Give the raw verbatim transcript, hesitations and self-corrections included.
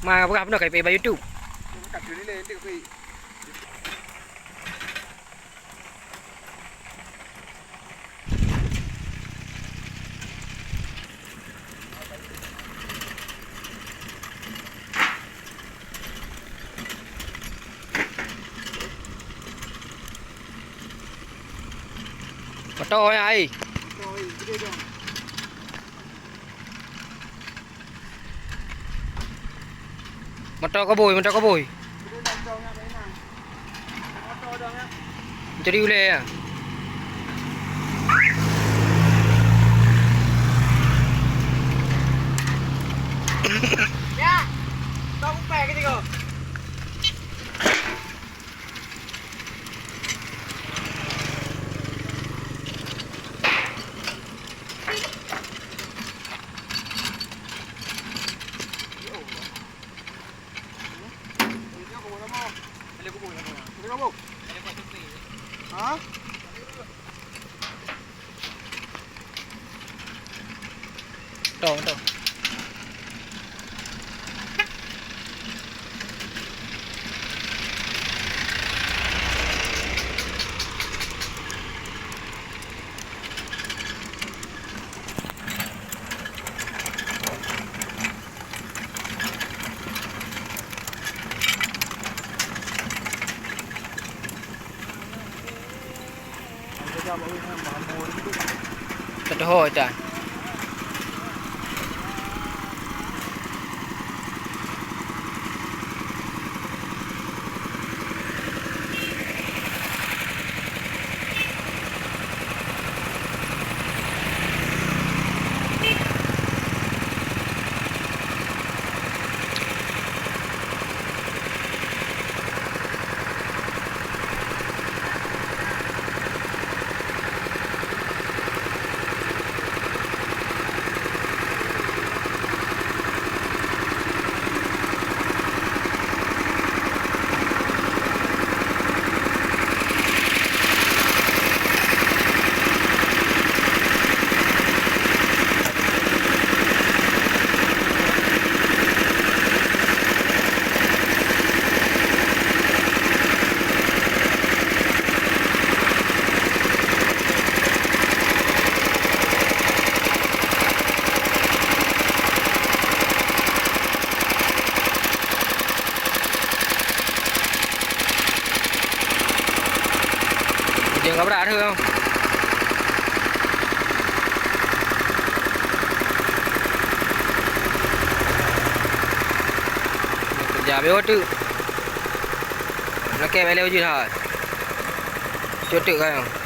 Ma peugah bunoe ka ipeubayeue YouTube. Moto ya ai. Moto koboi, moto koboi. Jadi ulèe ya. Ya. Tau kupèe keu tiga. Ha? Tong, tong. Teutohôi tan. Ujông ka brat theuh. Keujah beu teuk. Lakèe bèk lé ujeuen hai. Cut teuk ka nyoe.